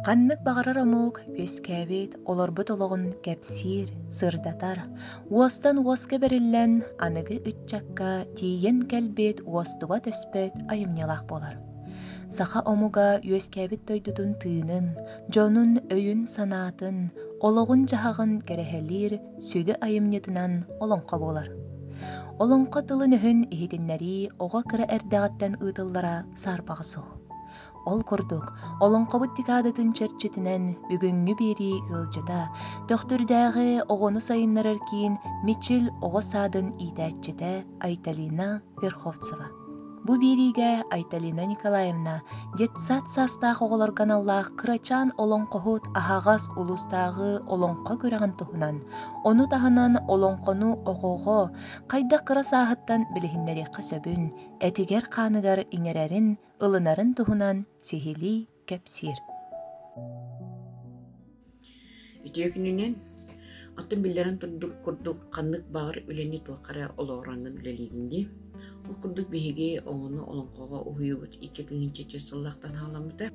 Ханнык баҕарар омук үөскээбит, олорбут олоҕун кэпсиир, сырдатар, уостан уоска бэриллэн аныгы ыччакка тиийэн кэлбит уостубат-өспөт айымньылаах буолар. Саха омуга үөскээбит дойдутун тыынын, дьонун өйүн-санаатын, олоҕун-дьаһаҕын кэрэһэлиир сүдү айымньытынан олоҥхо буолар. Олоҥхо тылын-өһүн иһитиннэрии оҕо кыра эрдэҕиттэн ыытыллара саарбаҕа суох. Ол курдук, олоҥхобут декадатын чэрчитинэн бүгүҥҥү биэрии ыалдьыта, Төхтүрдээҕи оҕону сайыннарар киин Мичил оҕо саадын иитээччитэ Айталина Верховцева. Бу биэриигэ Айталина Николаевна детсад саастаах оҕолорго аналлаах кырачаан олоҥхоһут аһаҕас улуустааҕы олоҥхо күрэҕин туһунан, ону таһынан олоҥхону оҕоҕо хайдах кыра сааһыттан билиһиннэриэххэ сөбүн, этигэр-хааныгар иҥэрэрин ылынарын туһунан сиһилии кэпсиир. Үтүө күнүнэн оттон биллэрин курдук ханнык баҕар үлэни туохха эрэ олоҕураҥҥын үлэлиигин дии. Ол курдук биһиги оҕону олоҥхоҕо уһуйуубут 2004 сыллаахтан саҕаламмыта.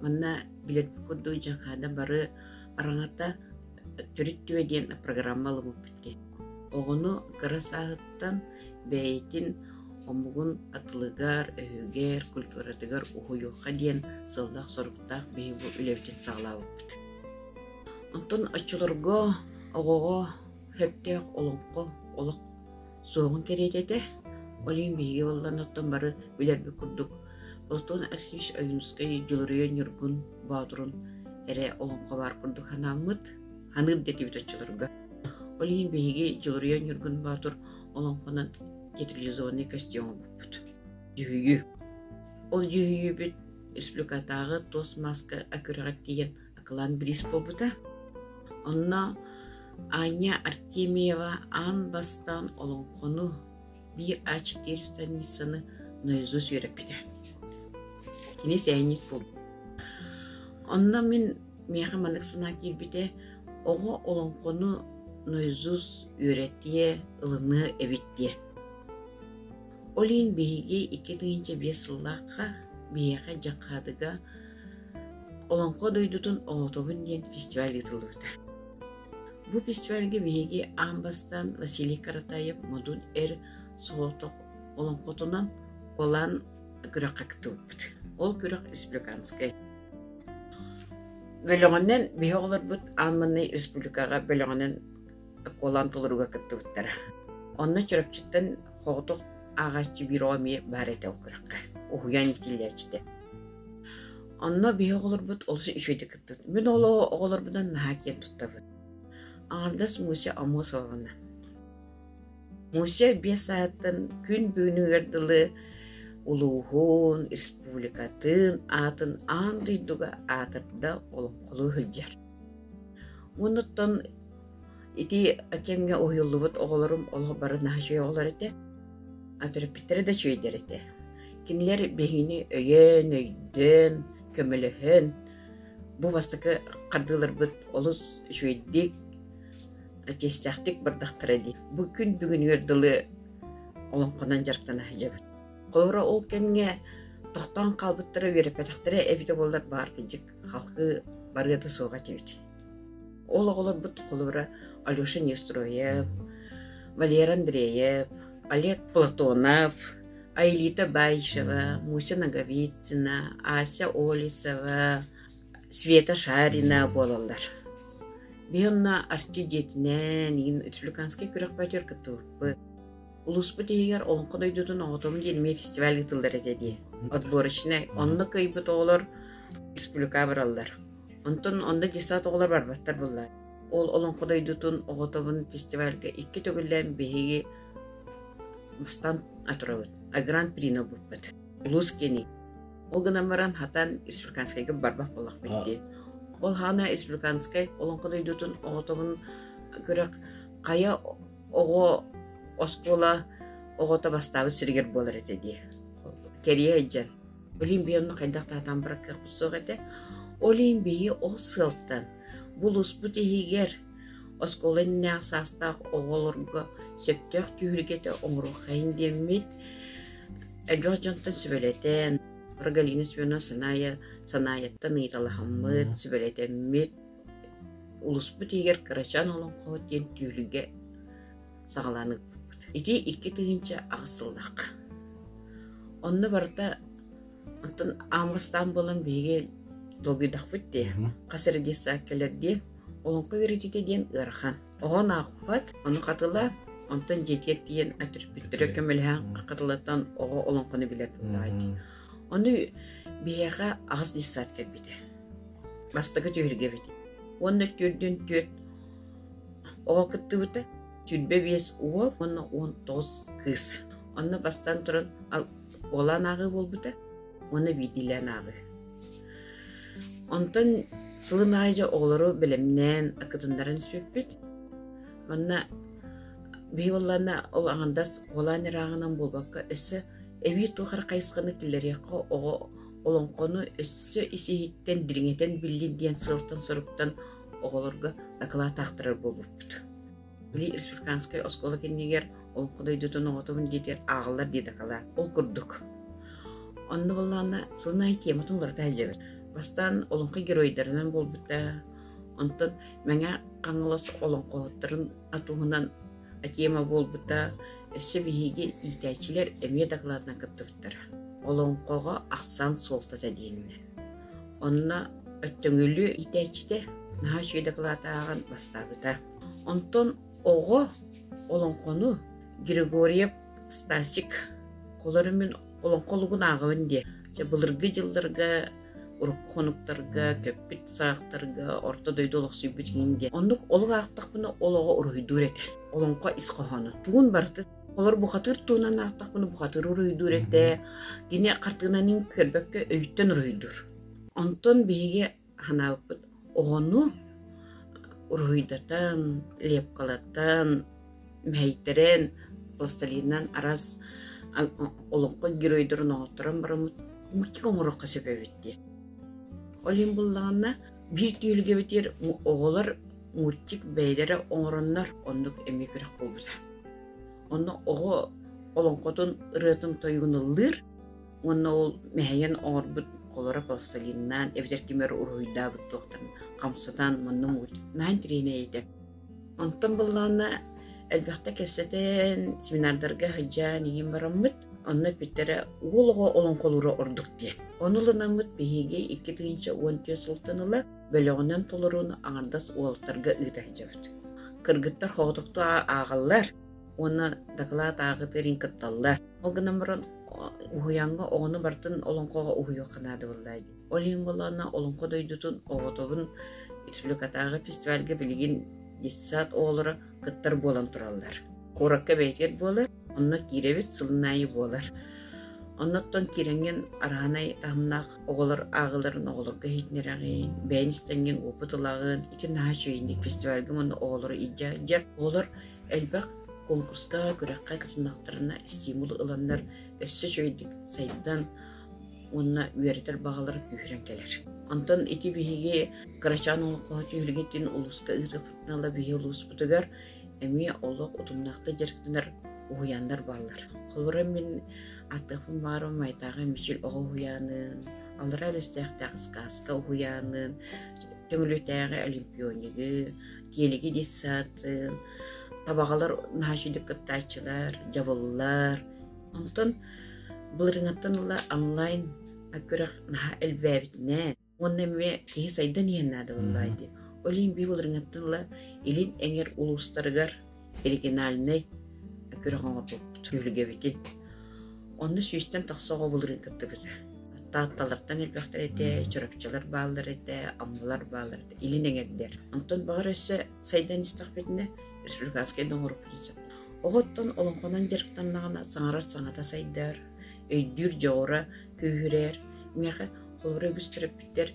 Манна билэрбит курдук Дьаҥхаада бары араҥата төрүт түбэ диэн программа ылыммыппыт дии. Оҕону кыра сааһыттан бэйэтин омугун атылыгар, өһүгэр, культуратыгар уһуйуохха диэн сыаллаах-соруктаах биһиги бу үлэбитин саҕалаабыппыт. Онтон оччолорго оҕоҕо сөптөөх олоҥхо олох суоҕун кэриэтэ этэ. Ол иһин биһиги буоллан оттон бары билэрбит курдук Платон Алексеевич Ойуунускай Дьулуруйа Ньургун Боотурун эрэ олоҥхо баар курдук санааммыт, саныыр да этибит оччолорго. Ол иһин биһиги Дьулуруйа Ньургун Боотур олоҥхонон театрализованнай көстүү оҥорбуппут. Дьүһүйүү. Ол дьүһүйүүбүт республикатааҕы туос мааска күрэҕэр тиийэн акылаан бириис буолбута. Онно Аня Артемьева аан бастаан олоҥхону биир А4 страницаны наизусть үөрэппитэ. Кини сээнньит буолбут. Онно мин миэхэ маннык санаа киирбитэ, оҕо олоҥхону наизусть үөрэтиэ, ылыныа эбит диэн. Ол иһин биһиги 2005 сыллаахха биһиэхэ Дьаҥхаадыга Олоҥхо дойдутун оҕотобун диэн фестиваль ыытыллыбыта. Бу фестивальга биһиги аан бастаан Василий Каратаев Модун Эр соҕотох олоҥхотунан Куолаан күрэххэ кыттыбыппыт. Ол күрэх республиканскай. Бөлөҕүнэн биһи оҕолорбут аан маҥнай республикаҕа бөлөҕүнэн куолаан толорууга кыттыбыттара. Онно Чурапчыттан соҕотох ааҕааччы биир оҕо эмиэ баар этэ ол күрэххэ. Уһуйаан иитиллээччитэ. Онно биһи оҕолорбут олус үчүгэйдик кыттыбыт. Мин ол оҕолорбунан наһаа киэн туттабын. Аҥардас Муся Амосованан. Муся биэс сааһыттан күн бүгүнүгэр дылы улууһун, республикатын аатын аан дойдуга аатырда олоҥхолуу сылдьар. Уонуттан ити кэмҥэ уһуйуллубут оҕолорум олох бары наһаа үчүгэй оҕолор этэ. А төрөппүттэрэ да үчүгэйдэр этэ. Кинилэр биһигини өйөөн, өйдөөн, көмөлөһөн бу бастакы хардыыларбыт олус үчүгэйдик чиэстээхтик бардахтара дии. Бу күн бүгүнүгэр дылы олоҥхонон дьарыктана сылдьабыт. Холобура ол кэмҥэ тохтоон хаалбыттара үөрэппэтэхтэрэ эбитэ буоллар баар кырдьык халкы барыа да суоҕа этибит. Ол оҕолорбут холобура Алеша Нестроев, Валера Андреев, Олег Платонов, Аэлита Баишева, Муся Ноговицына, Ася Олесова, Света Шарина буолаллар. Биһи онно Арчы дьиэтинэн игин республиканскай күрэхпитигэр кыттыбыппыт. Улууспут иһигэр Олоҥхо дойдутун оҕотун диэн эмиэ фестиваль ыытыллар этэ дии. Отборочнай. Онно кыайбыт оҕолор республикаҕа бараллар. Онтон онно детсад оҕолор барбаттар буолла. Ол Олоҥхо дойдутун оҕотобун фестивальга икки төгүллээн биһиги бастаан турабыт. А гран-прини ылбыппыт. Улуус киэний. Ол гынан баран хатан республиканскайга барбах буоллахпыт дии. Ол хаана республиканскай Олоҥхо дойдутун оҕотобун күрэх хайа оҕо оскуола оҕото бастаабыт сиригэр буолар этэ дии. Кэрийэ сылдьан. Ол иһин онно хайдах да сатаан барар кыахпыт суох этэ. Ол иһин биһи ол сыалтан бу улууспут иһигэр оскуола иннинээҕи саастаах оҕолорго сөптөөх түһүлгэтэ оҥоруоххайын диэммит элбэх дьонтон сүбэлэтэн. Галина Семеновна Саная Санаайаттан ыйыталаһаммыт, сүбэлэтэммит, улуспут иһигэр кырачаан олоҥхоһут диэн түүлүгэ саҕалаан ыыппыппыт. Ити 2008 сыллаахха. Онно барыта онтон аамастаан буолан биһиги долгуйдахпыт дии. Хас эрэ детсад кэлэр диэн олоҥхо үөрэтиитэ диэн ыарахан. Оҕон аахпат, ону хатыла, онтон дьиэтигэр тиийэн төрөппүттэрэ көмөлөһөн хатылаттан оҕо олоҥхону билэр буоллаҕа дии. Ону биһиэхэ аҕыс детсад кэлбитэ. Бастакы түһүлгэбит. Уонна төрдүн түөрт оҕо кыттыбыта. 25 уол уонна 19 кыыс. Онно бастаан туран уолаан ааҕыы буолбута уонна биирдиилээн ааҕыы. Онтон сылын аайы дьэ оҕолору бэлэмнээн кытыннаран испиппит. Манна биһи буоллаҕына ол аҥардас уолаан ырааҕынан буолбакка өссө эбии туох эрэ хайысханы киллэриэххэ оҕо олоҥхону өссө ис-иһиттэн дириҥэтэн биллин диэн сыалтан-соруктан оҕолорго дакылаат аахтарар буолбуппут. Били республиканскай оскуола кэннигэр олоҥхо дойдутун оҕотобун диэтигэр ааҕыллар дии дакылаат. Ол курдук. Онно буоллаҕына сылын аайы тематын уларыта сылдьабыт. Бастаан олоҥхо геройдарынан буолбута, онтон Мэҥэ Хаҥалас олоҥхоһуттарын туһунан тема буолбута, өссө биһиги иитээччилэр эмиэ дакылаатынан кыттыбыттара. Олоҥхоҕо ахсаан суолтата диэннэр. Онно Өттөҥүлү иитээччитэ наһаа үчүгэй дакылаат ааҕан бастаабыта. Онтон оҕо олоҥхону Григорьев Стасик холору мин олоҥхо олугун ааҕабын диэ. Дьэ былыргы дьылларга урукку хонуктарга, көппүт саахтарга, орто дойду олохсуйбут иҥин диэн. Оннук олук аахтахпына ол оҕо уруһуйдуур этэ. Олоҥхо ис хоһооно. Тугун барыта Олор бухатыыр туһунан аахтахпына бухатыыр уруһуйдуур этэ. Кини хартыынанын көрбөккө өйүттэн уруһуйдуур. Онтон биһиги санаабыппыт оҕону уруһуйдатан, лепкалатан, мэһэйтэрэн, пластилинынан араас олоҥхо геройдарын оҥотторон бараммыт мультик оҥоруохха сөп эбит дии. Ол иһин буллаҕына биир түһүлгэбитигэр оҕолор мультик бэйэлэрэ оҥороннор оннук эмиэ күрэх буолбута. Онно оҕо олоҥхотун ырыатын-тойугун ыллыыр уонна ол мэһэйэн оҥорбут холоро пластилиннаан эбэтэр ким эрэ уруһуйдаабыт туохтарын хамсатан манна наһаа интэриэһинэй этэ. Онтон быллаана элбэхтэ кэпсэтэн, семинардарга сылдьан иҥин бараммыт, онно эппиттэрэ уол оҕо олоҥхолуура ордук диэн. Ону ылынаммыт биһиги 2014 сылтан ыла бөлөҕүнэн толорууну аҥардас уолаттарга ыыта сылдьабыт. Кыргыттар соҕотохтуу ааҕаллар уонна дакылаат ааҕытыырын кытталлар. Ол гынан баран уһуйааҥҥа оҕону барытын олоҥхоҕо уһуйуохха наада буолла дии. Ол иһин буоллаҕына олоҥхо дойдутун оҕотобун республикатааҕы фестивальга билигин детсад оҕолоро кыттар буолан тураллар. Куоракка бэйэтигэр буолар, онно киирэбит сылын аайы буолар. Оннуттан киирэҥҥин араанай таһымнаах оҕолор ааҕыыларын оҕолорго иһитиннэрэҕин, бэйэн истэҥҥин уопут ылаҕын. Ити наһаа үчүгэйник фестивальга уонна оҕолору илдьэ сылдьар. Оҕолор элбэх конкурска, күрэххэ кытыннахтарына стимул ыланнар өссө үчүгэйдик сайдан уонна үөрэтэр баҕалара күүһүрэн кэлэр. Онтон ити биһиги кырачаан олоҥхоһут түһүлгэтин улууска ыытыппытын ыла биһи улууспутугар эмиэ олох утумнаахтык дьарыктанар уһуйааннар бааллар. Холобура мин ааттыахпын баҕарабын Майтааҕы Мичил оҕо уһуйаанын, Аллараа Бэстээхтээх Сказка уһуйаанын, Төҥүлүтээҕи Олимпионигы, Тиэлиги детсадын, Табаҕалар наһаа үчүгэй кыттааччылар, дьабыллар. Онтон былырыыҥҥаттан ыла онлайн күрэх наһаа элбээбитинэн Уонна эмиэ киһи сайдан иһэн наада буоллаҕа дии. Ол иһин биир былырыҥҥаттан ыла Илин Эҥэр улуустарыгар региональнай күрэх оҥорбуппут, түһүлгэбитин. Онно сүүстэн тахса оҕо былырыын кыттыбыта. Таатталартан элбэхтэр этэ, Чурапчылар бааллар этэ, Аммалар бааллар этэ, Илин Эҥэрдэр. Онтон баҕар өссө сайдан истэхпитинэ республиканскай да оҥоруохпутун сөп. Оҕоттон олоҥхонон дьарыктаннаҕына саҥарар саҥата сайдар, өйдүүр дьоҕура күүһүрэр. Миэхэ Холобура үгүс төрөппүттэр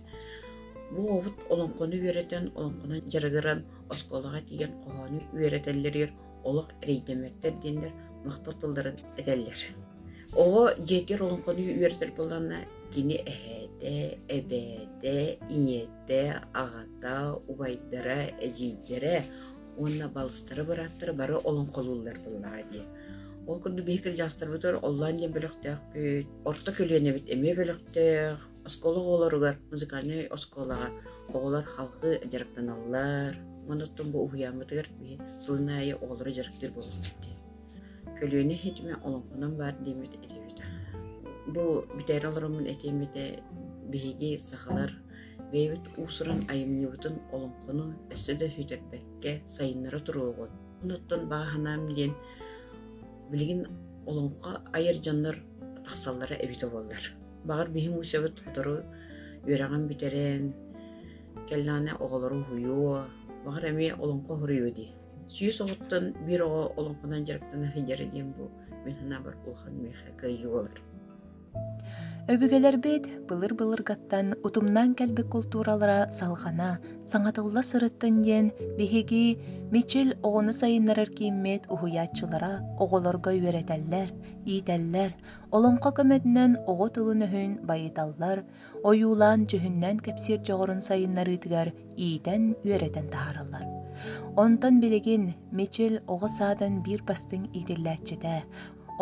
бу оҕобут олоҥхону үөрэтэн, олоҥхонон дьарыгыран, оскуолаҕа тиийэн хоһоону үөрэтэллэригэр олох эрэйдэммэттэр диэннэр махтал тылларын этэллэр. Оҕо дьиэтигэр олоҥхону үөрэтэр буоллаҕына, кини эһээтэ, эбээтэ, ийэтэ, аҕата, убайдара, эдьиийдэрэ уонна балыстара, бырааттара бары олоҥхолууллар буоллаҕа дии. Ол курдук биһи кырдьаҕастарбытыгар Оллоон диэн бөлөхтөөхпүт, орто көлүөнэбит эмиэ бөлөхтөөх, оскуола оҕолоругар музыкальнай оскуолаҕа оҕолор халҕыы дьарыктаналлар. Онон бу уһуйааммытыгар биһи сылын аайы оҕолору дьарыктыыр буоллубут дии. Көлүөнэ ситимэ олоҥхонон баар диэммит этибит. Бу бүтээри олороммун этиэм этэ, биһиги сахалар бэйэбит уус-уран айымньыбытын олоҥхону өссө да сүтэрбэккэ сайыннара туруоҕун. Онуттан баҕа санаам диэн билигин олоҥхо айар дьоннор тахсаллара эбитэ буоллар. Баҕар биһи муусабыт сотору үөрэҕин бүтэрэн, кэллэҕинэ оҕолору уһуйуо, баҕар эмиэ олоҥхо уһуруйуо дии. 100 оҕоттон биир оҕо олоҥхонон дьарыктана сылдьара диэн бу мин санаабар улахан миэхэ кыайыы буолар. Өбүгэлэрбит былыр-былыргаттан утумнаан кэлбит култууралара салҕана, саҥатылла сырыттын диэн биһиги Мичил оҕону сайыннарар кииммит уһуйааччылара оҕолорго үөрэтэллэр, иитэллэр, олоҥхо көмөтүнэн оҕо тылын-өһүн байыталлар, ойуулаан-дьүһүннээн кэпсиир дьоҕурун сайыннарыытыгар иитэн-үөрэтэн таһаараллар. Онтон билигин Мичил оҕо саадын биир бастыҥ иитиллээччитэ,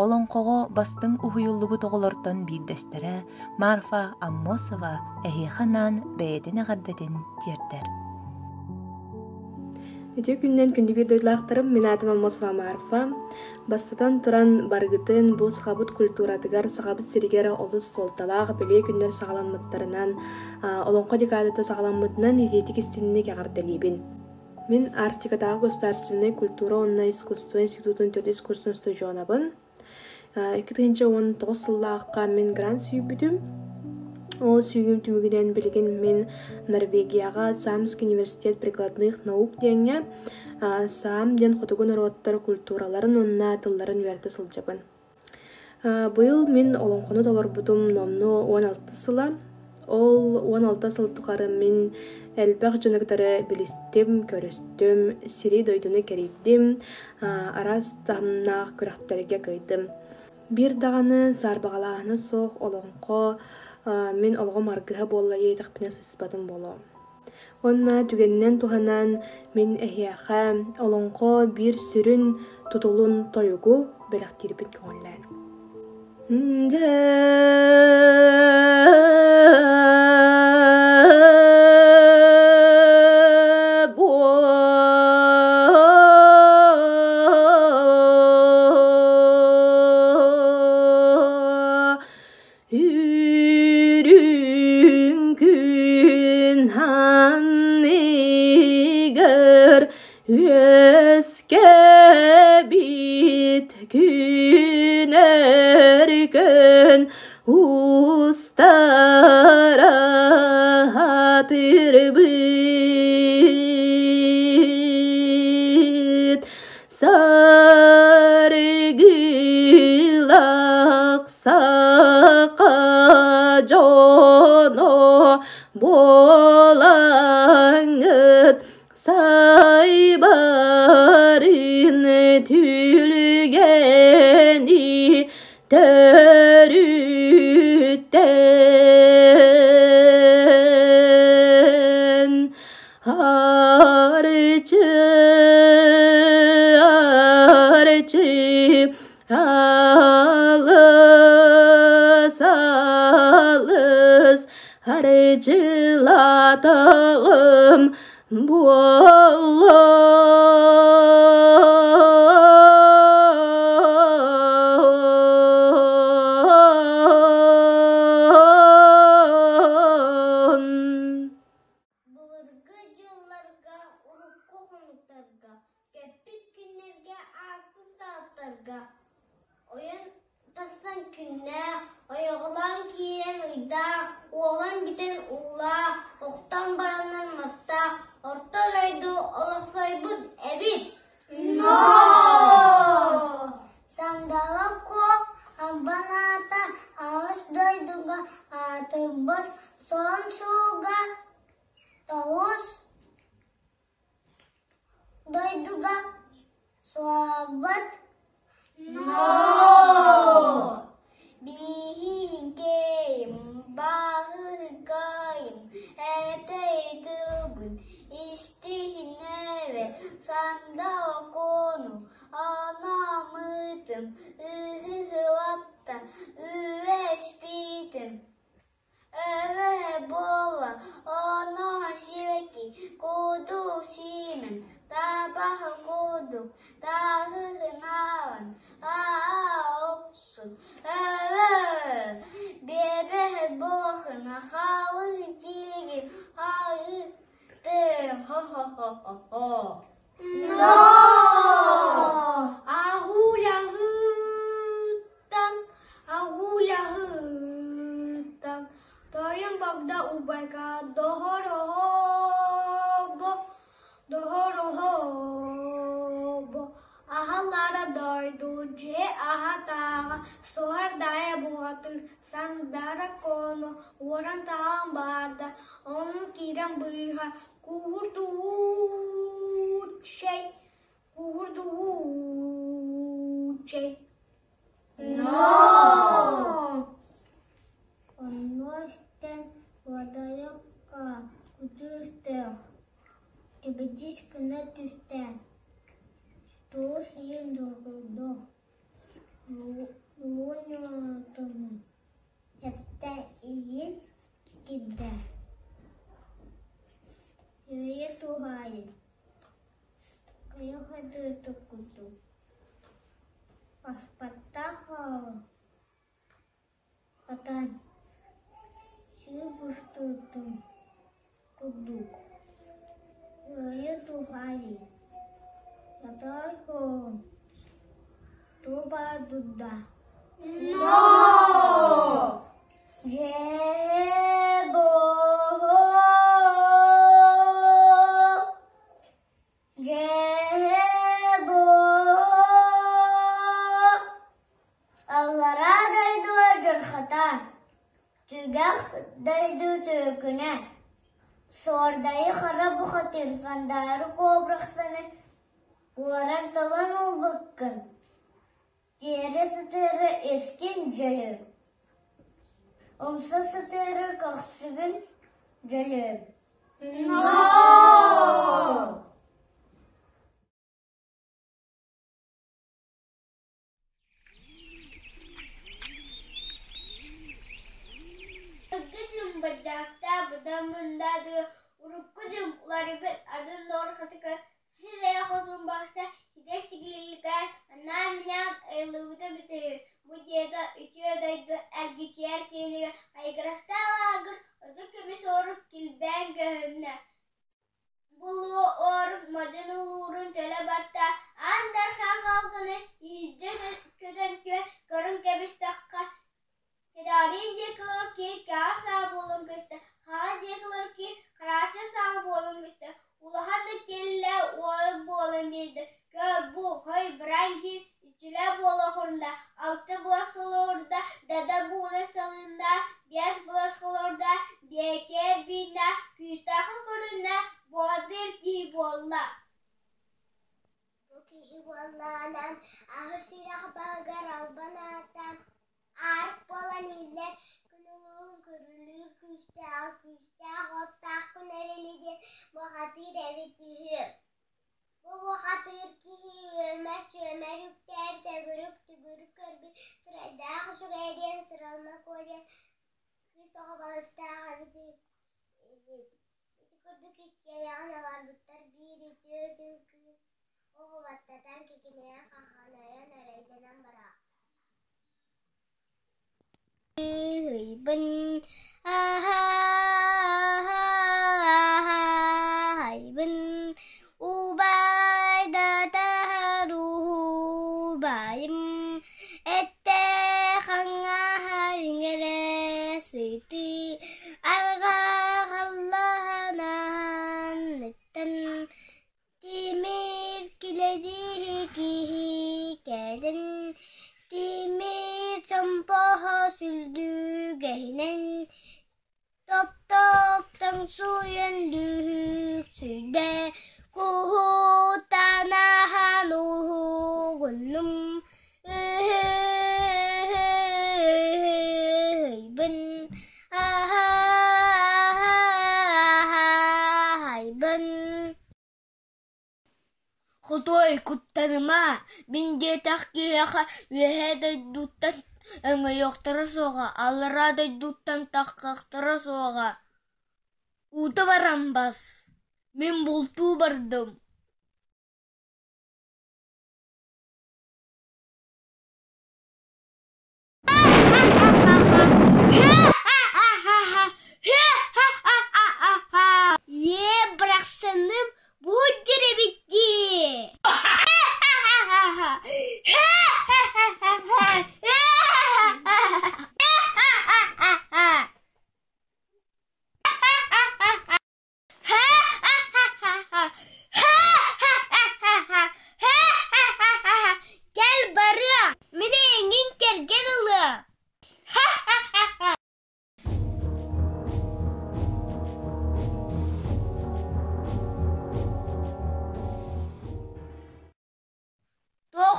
олоҥхоҕо бастыҥ уһуйуллубут оҕолортон биирдэстэрэ Марфа Аммосова эһиэхэ анаан бэйэтин эҕэрдэтин тиэрдэр. Үтүө күнүнэн күндү биир дойдулаахтарым, мин аатым Аммосова Марфа. Бастатан туран, барыгытын бу сахабыт культуратыгар, сахабыт сиригэр олус суолталаах бэлиэ күннэр саҕаламмыттарынан, Олоҥхо декадата саҕаламмытынан итиитик истинник эҕэрдэлиибин. Мин Арктикатааҕы государственнай культура уонна искусство институтун төрдүс курсун устудьуонабын. 2019 сыллаахха мин грант сүүйбүтүм. Ол сүүйүүм түмүгүнэн билигин мин Норвегияҕа Самский университет прикладных наук диэҥҥэ Саам диэн хотугу норуоттар культураларын уонна тылларын үөрэтэ сылдьабын. Быйыл мин олоҥхону толорбутум номнуо 16 сыла. Ол 16 сыл тухары мин элбэх дьону кытары билистим, көрүстүм, сири-дойдуну кэрийдим, араас таһымнаах күрэхтэргэ кыайдым. Биир даҕаны саарбаҕалааһына суох олоҥхо мин олоҕум аргыһа буолла диэтэхпинэ сыыспатым буолуо. Уонна түгэнинэн туһанан мин эһиэхэ олоҥхо биир сүрүн тутулун тойугу бэлэхтиирбин көҥүллээн. Дьэ Үрүҥ күн анныгар үөскэбит күн өркөн устара хатырбыт саргылах Саха дьоно буолаҥҥыт сайбарын түлүгэни төрүттэн арчы арчы Алыс, алыс, арчылатаҕым буоллун. Былыргы дьылларга, урукку хонуктарга Көппүт күннэргэ ааспыт сааттарга ойон тахсан күннээх, ойоҕолоон киирэн ыйдаах, уолан бүтэн уулаах, охтон бараннар мастаах орто дойду олохсойбут эбит. Но! Сандала Куо албан аата аҕыс дойдуга аатырбыт суон сууга тоҕус Дойдуга суолбут Биһиги баһыгайым этэй тылбын истиһинэбэ сандал куону анаммытым. Хо-хо-хо! No! Аһуулаһыттан, аһуулаһыттан, тойон Богда убайга доһороһобо, доһороһобо, аһалара дойду дьиэ аһатааҕа, суһардаайа буһатыы, сандара коно, уоран таһан барда, ону киирэн быыһа, Куурдууччай, куурдууччай. Но! Онно истэн Уодайыкка күтүр Тибидис гына түстэ, туус иһин долгуйда, Луунньутунун эттэ иһин киирдэ Үүйэ туһаайын, хайа хардыытык курдук, аспаттаах хаалан, хатан, сүү быстыбытын курдук, Үүйэ туһаайын, сатаан хоһун, тугу баар дурда Но! Дьэ Аллараа дойдуга дьархата, түгэх дойду түөкүнэ, Суордайы хара бухатыыр сандаары куобрахсаны уоран талан ылбыккын Тиэрэ сытыары искин дьөлүм, умса сытыары көхсүгүн дьөлүм Урукку дьыл бадьаактаах быдан мындаатыгар урукку дьыл уларыйбыт атын дорхатыгар сир хотун бахса итэ сигиликээн анаан-минээн айыллыбыта бүтүһү бу диэтэ үтүө дойду эргичийэр киинигэр айгырастаах лаагыр отут көмүс орук килбээн көһүннэ Булуо орук модун улуурун төлө батта Аан Дархан халҕаны иһирдьэ көтөн көрөн кэбистэххэ Кэтэҕэриин диэки олорор киһи кэҕэ саа буолан көстө, хаҕа диэки олорор киһи харааччы саа буолан көстө, улахан да киллэ уол буолан биэрдэ, көр бу хой бараан киһи иччилээх буола холунна, алта былас олордо, дада буура салынна, биэс былас олордо, биэкээр бииннэ, күүстээххэ көрүннэ, бухатыыр киһи буолла. Бу киһи буоллаҕына аһы сүрэх баһыгар албан аата Аарык буолан иһиллэр күн улуһун күрүлүүр күүстээх күүстээх уоттаах күн эрили диэн бухатыыр эбит үһү. Бу бухатыыр киһи үөмэр-чүөмэр үктээбит өгүрүк-түгүрүк көрбүт сырайдаах үчүгэйэ диэн Сыралма Куо диэн кыыс оҕо балыстаах эбит эбит. Ити курдук иккиэйэҕин олорбуттар биир үтүө күн кыыс оҕо баттатан кикинэйэн хахханайан эрэйдэнэн бараахтаабыт. Ыйбын аһаайбын убайдатар убайым этте хаҥаһар иҥэрэ сытыы арҕах аллаһанаан ыттан Тимир килэдииһи киһи кэлин, тимир чомпоһо сүлдүгэһинэн топ-топ тоҥсуйан лүһүксүйдэ, куһуттан аһан уһугуннум, ыһыйбын, аһаайбын. Хотуой, куттаныма, мин диэтэх киһиэхэ үөһээ дойдуттан өҥөйүөхтэрэ суоҕа, аллараа дойдуттан таххыахтара суоҕа Уута баран бас, мин бултуу бардым Ийээ, барахсаным, бу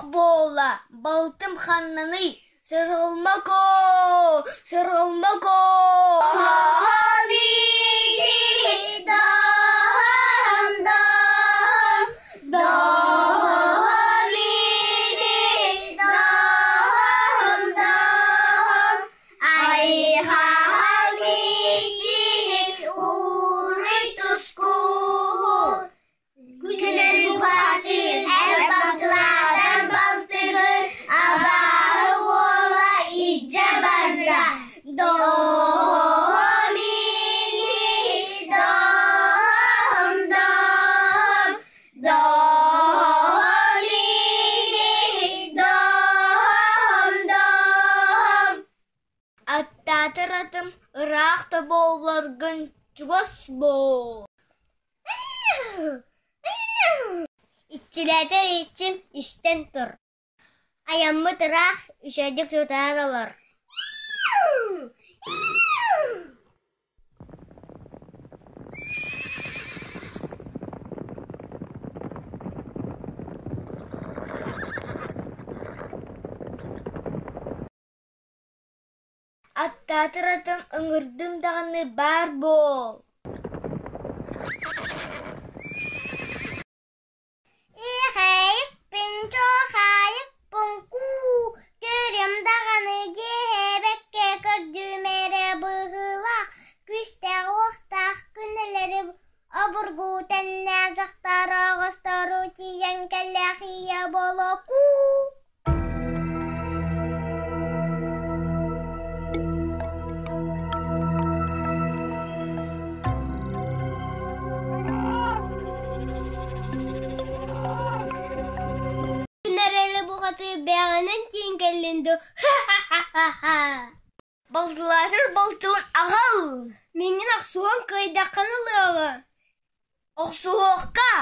Туох буола, балтым ханнаный, Сырылмако, сырылмако Күнүлэр балтыгын абааһы уола илдьэ барда. Доомини доом доом доомини доом доом Аттаатар атым ыраах да буолларгын чугас буол. Иччилээтэр иччим истэн тур, айаммыт ыраах, үчүгэйдик тутан олор Аттаатар атым ыҥырдым даҕаны баар буол. Иэхэйиппин, чуохаайыппын куу, көрүөм даҕаны диэбэккэ көрдүм эрэ быһыылаах, күүстээх-уохтаах күнэлэри обургу тэннээх дьахтар оҕостору тиийэн кэллэх ийэ болокуу. Күнэрэли бухатыы бэҕэнэн тиин кэллин дуу ха-ха-ха-ха Балтылаатар балтыбын аҕал! Миҥин охсуһан кыайдаххына ылыаҕа Охсуһуохха!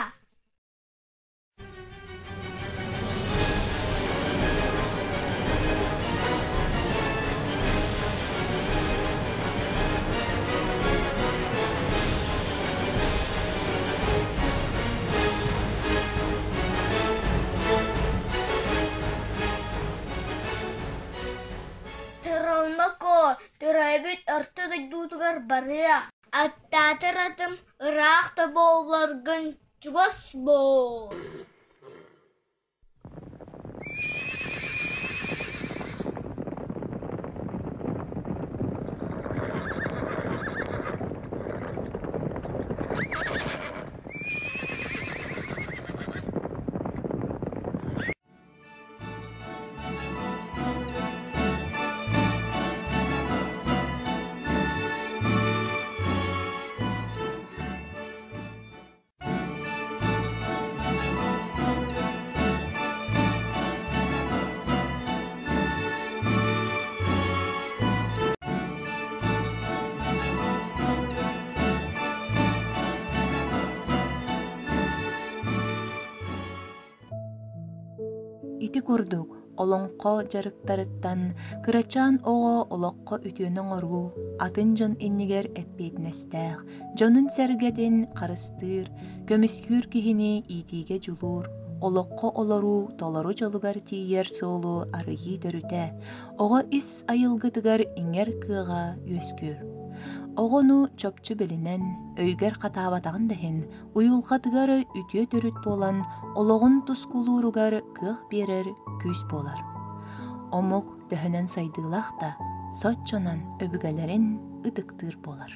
Тырылмако төрөөбүт орто дойдутугар барыах, аттаатар атым ыраах да буолларгын чугас буол. Ити курдук, олоҥхо дьарыктарыттан кырачаан оҕо олоххо үтүөнү оҥоруу, атын дьон иннигэр эппиэтинэстээх, дьонун-сэргэтин харыстыыр, көмүскүүр киһини иитиигэ дьулуур, олоххо олоруу толору дьолугар тиийэр суолу арыйыы төрүтэ, оҕо ис айылгытыгар иҥэр кыаҕа үөскүүр. Оҕону чопчу билинэн, өйгөр хатаабатаҕын да иһин, уйулҕатыгар үтүө төрүт буолан, олоҕун тускулууругар кыах биэрэр күүс буолар. Омук төһөнөн сайдыылаах да, соччонон өбүгэлэрин ытыктыыр буолар.